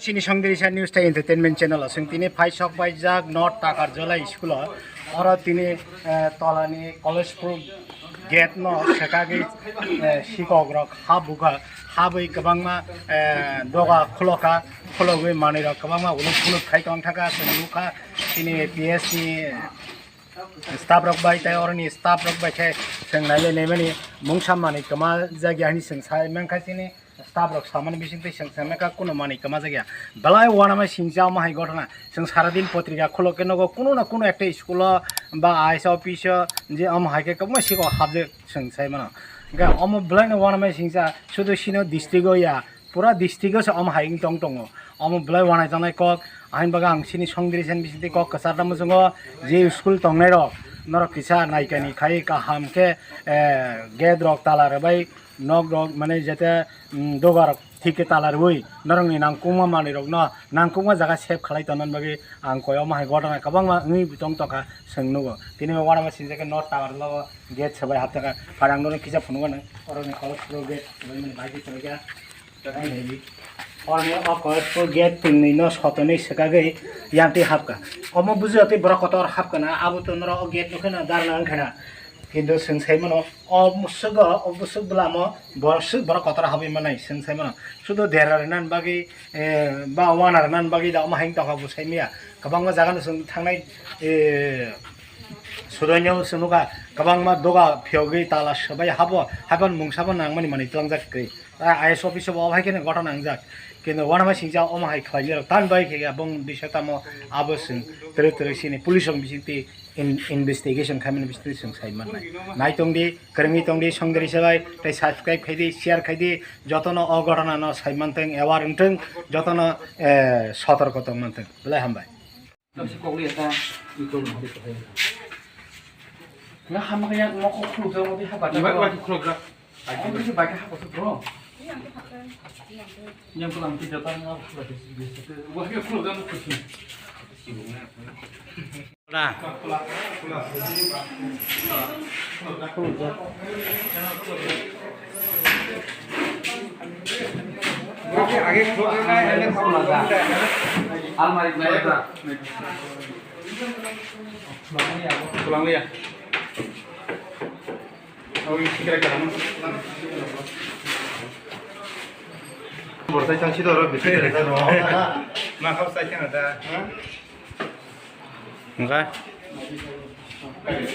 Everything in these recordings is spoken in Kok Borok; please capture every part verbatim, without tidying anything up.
Chini Songdirisa News tei Entertainment Channel o chwng tini phai sok bai jak North Takarjola School o. Oro tini, eh, tolani college pro gate no swkagwi, eh, sikok rok ha bukha, habwi kwbangma, eh, doga khuloka, khulogwi manwi rok kwbangma uluk phuluk khai tong thaka chwng nukha. Tini P S ni staff rok bai tei oroni staff rok bai khe chwng nailai naimani mungsa manwi kwma jagya hinwi chwng sai mankha chini. Staff rok samani bisingtwi chwng chwng nokha kuno manwi kwmajak ya. Belai uanama singcha omo hai ghotona. Chwng sara din potrika khulok khe nogo kuno na kuno ekta school o ba I S office o je omo hai khe kwbangma siko habjak chwng sai mano. Hwnkhe omo belai no uanama singcha sudu sino district o ya, pura district o se omo hai wng tong tongo. Omo belai uanai tongnai kok, ahini bagwi ang chini Songdirisa ni bisingtwi kok kwchar tamo chwngo je school tongnai rok norok kisa naikani khai kaham khe, eh, gate rok tala rwbai nok rok mane jete, mm, doga rok thik khe tala rwui norokni nangkukma manwi rokno nangkukma jaga save khalai tongna bagwi ang koi omo hai ghotona kwbangma wngwi tong tongkha chwng nugo. Tini bo uanama singcha khe North Takarjola o gate swbai haptaka phai ang norok kisa phunukgo nang orokni college pro gate swbaimani bai twi swbaikha. Oroni o college pro gate twngwi no sotonwi swkagwi yang twi hapkha. Omo bujio tei borok kotor hapkha na abo to norok o gate nukhe na darna wngkha na. Kintu chwng sai mano, o musuk o, o musuk bwlamo, borok swk borok kotor habwi manai, chwng sai mano. Sudu dera rwna bagwi, eh, ba wana rwna bagwi da omo hai tongkha bo sai maya. Kwbangma jaga no chwng thangnai, eh, sudoino chwng nukha, kwbangma doga phiyogwi tala swbai habo, haban mungsa bo nangmani manwi tlangjak kwrwi. I S office o bo obo hai kheno ghotona wngjak. Kintu uanama singcha omo hai khlainai rok tan bai khe ya bong bisai tamo abo chwng twrwk twrwk sini police rok bisingtwi in-, investigation khaimani bisingtwi chwng sai mannai. Nai tongdi, kwrwngwi tongdi, Songdirisa bai tei subscribe khaidi, share khaidi, jotono o ghotona no sai mantwng, aware wngtwng, jotono, eh, sotorko tong mantwng. Belai hambai. Nasi kok liya ta, ito mo di ko. Nga ham kaya mo ko khuluk jang mo di haba ta. Iwak, iwak khuluk jang. Ang ko si baka haba tu bro. Yang ko lang ti jata nga khuluk jang. Wah, ya khuluk jang ko si. Ra. Khuluk jang. Age khuluk jang na, ene khuluk jang. Almari khuluk jang. Pulang ya. Oh, ini kira-kira mana? Borsai tang sih dorong bisa kira-kira. Maaf saya kan ada. Enggak.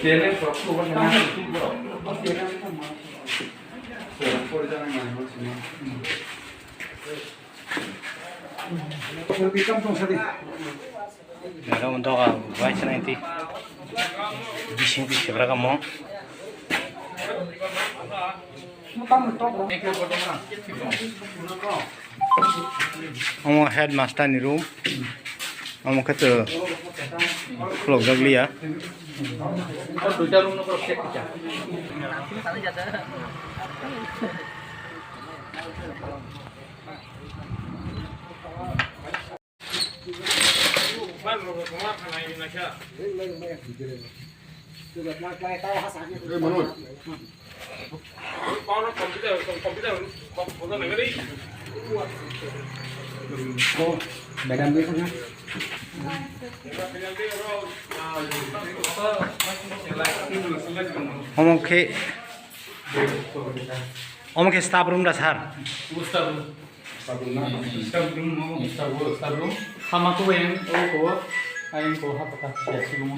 Tiene por su buena. Oro doga bai sanai twi bising twi sebra kamo. Omo headmaster ni room. Omo khe to khulokjak liya. Omo khe, omo khe staff room da, sir? Staff room, no? Staff room, staff room. Hama ko yang, oh, ko, ayang ko, hapa ka, ya, si mo.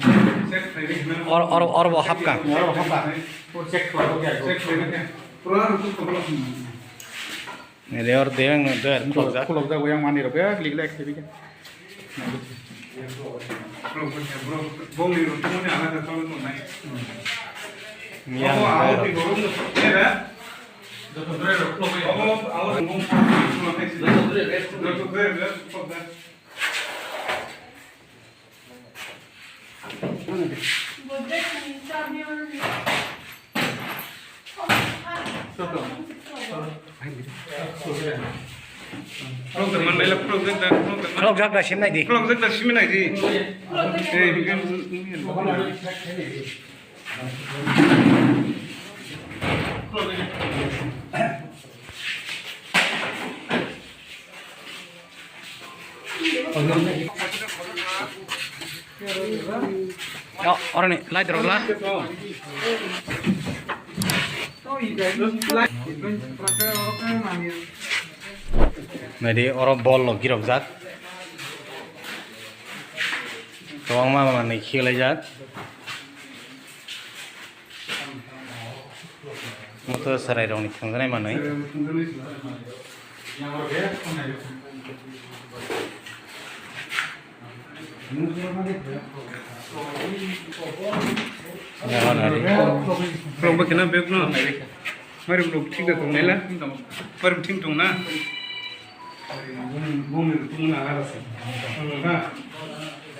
Or, or, or bo hapka. Or bo hapka. Check ko, ko, ko. Pura rutu ko. Nede or de, ang de, khulok jak. Khulok jak, yang mani rok, ya, lik lek, lik. Yang. Khulok jak da sim nai di. Khulok jak da sim nai di. Eh, Oh, oroni light rok la. Naidi, oro bol rok girok jak. Kwbangma manwi khilaijak. Moto chwrairokni thwngjaknai manwi. Khulumba kheno bek no. Mari rok thik da tong nai la. Mari rok thik tong na. Bongni rukungma nang ala se. Ha?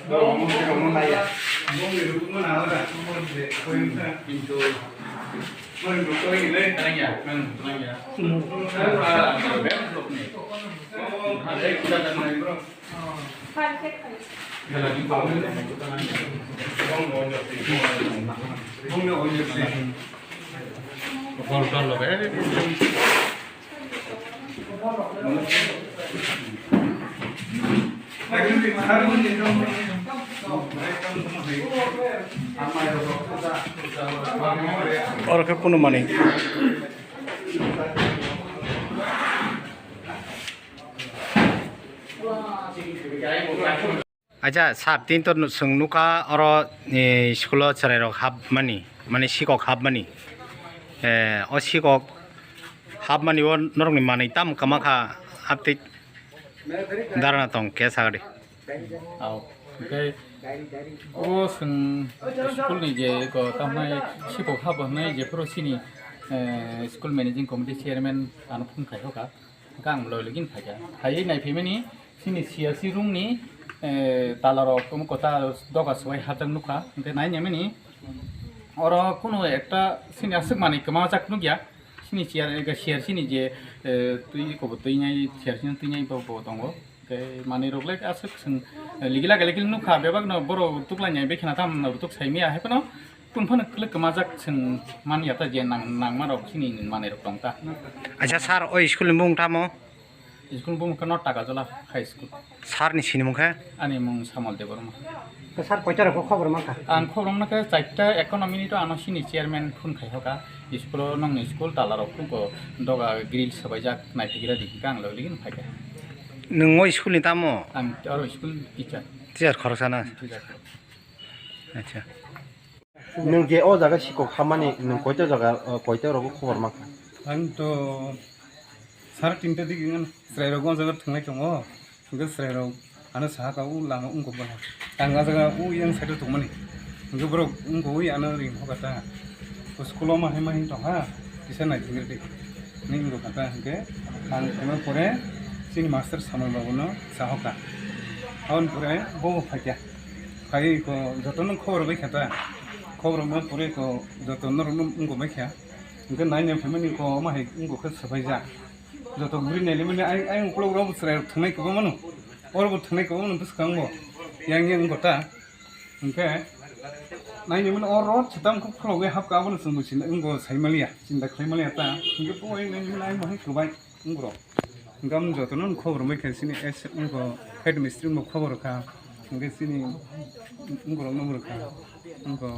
Bongni rukungma nang ala. Kintu. Oro khe kunu manwi. Acha, sir, tin to chwng nukha oro, eh, school o chwrai rok hapmani, mane sikok hapmani. Eh, o sikok hapmani o norokni manwi tamo kwma kha, haptwi dharna tong khe sagadi. Au, hwnkhe o chwng school ni je ko tamnai sikok hap hwnwi jephuru chini, eh, school managing committee chairman ano phone khai hoka. Hwnkhe ang loi login phaikha. Phaiwi naiphimani chini C R C room ni, eh, tala rok omo kota doga swbai hapjak nukha. Hwnkhe nai naimani oro kunu ekta chini aswk manwi kwmajak nukya. Chini C R, C R C ni je, eh, twi kobo twinai, C R C no twinai bo, bo tongo. Hwnkhe manwi rok le aswk chwng, eh, ligila gilagil nukha, bebak no borok tuklai nai bai khna tam rwtuk saimaya hai phano. Tun phano kwlwk kwmajak chwng man ya ta je nang, nangma rok chini manwi rok tong ta. Acha sir, o school ni mung tamo? School ni bumung khe North Tagajola High School. Sir ni sinimung khe? Ani mung Samol Debbarma. Khe sir, koita rok khobor mankha? Ang khobor mankha charta econo minute o ano chini chairman phone khai hoka. School o nongni school tala rok khuko doga grill swbaijak naithigra di hwnkhe ang logilogino phaikha. Nwng o school ni tamo? Ang oro school teacher. Teacher khoroksa na? Teacher. Acha. Nwng je o jaga sikok hamani nwng koita jaga, uh, koita rogo khobor mankha? Ang to sare tinta digi wngkha, chwrairok o jaga thwnglai tongo, hwnkhe chwrairok ano sahaka o lama wngkok baha. Ang a jaga o yang side o tongmani, hwnkhe borok wngkogwi ano ring hoka ta. O school o ma hai ma hin tongkha, kisa naithok di, hinwi wngkha ta, hwnkhe ang phaima pore chini master Samal babu no sahoka. Aboni pore bo bo phaikha. Phaiwi ko jotono khobor bai kha ta. Khobor ma pore ko joto norok no wngkok bai kha. Hwnkhe nai nai phaimani ko omo hai wngkok khe swbaijak. Joto guri nai limani ai, ai ukulok rok bo chwrai rok thwngnai kwbangma no. Oro bo thwngnai kwbangma no bwskango. Yang yang wngkok ta. Hwnkhe nai nai mani oro chwtam khe khulogwi hapkha abono chwng bo sinda wngkok sai maliya. Chinta khlai maliya ta. Hwnkhe bo ai nai nai mani ai bo hai kwbai. Wngkha rok. Hwnkhe amoni jotono khobor rwmai kha chini S, wngkha head mistri no khobor rwkha, hwnkhe chini wngkha rok no rwkha, wngkha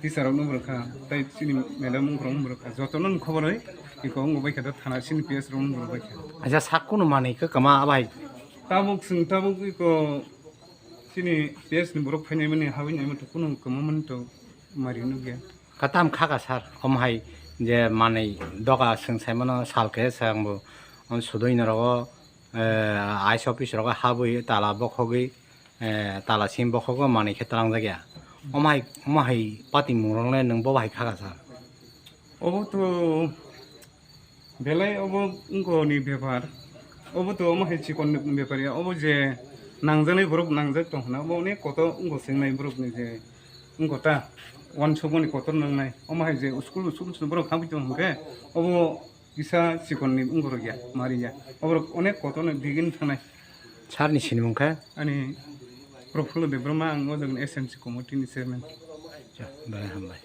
teacher rok no rwkha, tei chini madam wngkha rok no rwkha, jotono khobor rwi eko wngkha bai kha thana chini P S rok no rwbai kha. Acha sak kunu manwi khe kwma bai. Tabuk chwng tabuk eko chini P S ni borok phainai mani habwi nai mani kunu kwma mani to mari nukya. Katam kha ka sir, omo hai je manwi doga chwng sai mano sal khe se ang bo, omo sudui norok o, eh, I S office rok o habwi tala bokhogwi, eh, tala sim bokhogwi manwi khe twlang jak ya. Omo hai, omo hai patimung rok le nwng bo hai kha ka sir? Obo to Belai obo wngkha ni bepar. Obo to omo hai chikon ni bepar ya. Obo je nangjaknai borok nangjak tong hwnna, obo onek kotor wngkha swngnai borok ni je wngkha ta. Uansukmani kotor nangnai. Omo hai je school, school, school borok habwi tong hwnkhe obo kisa chikon ni wngkha rok ya, mari ya. Oborok onek kotor ni digini thangnai. Sir ni sinimung khe? Ani Prafullo Debbarma, ang o jaga ni S M C committee ni chairman. Belai hambai.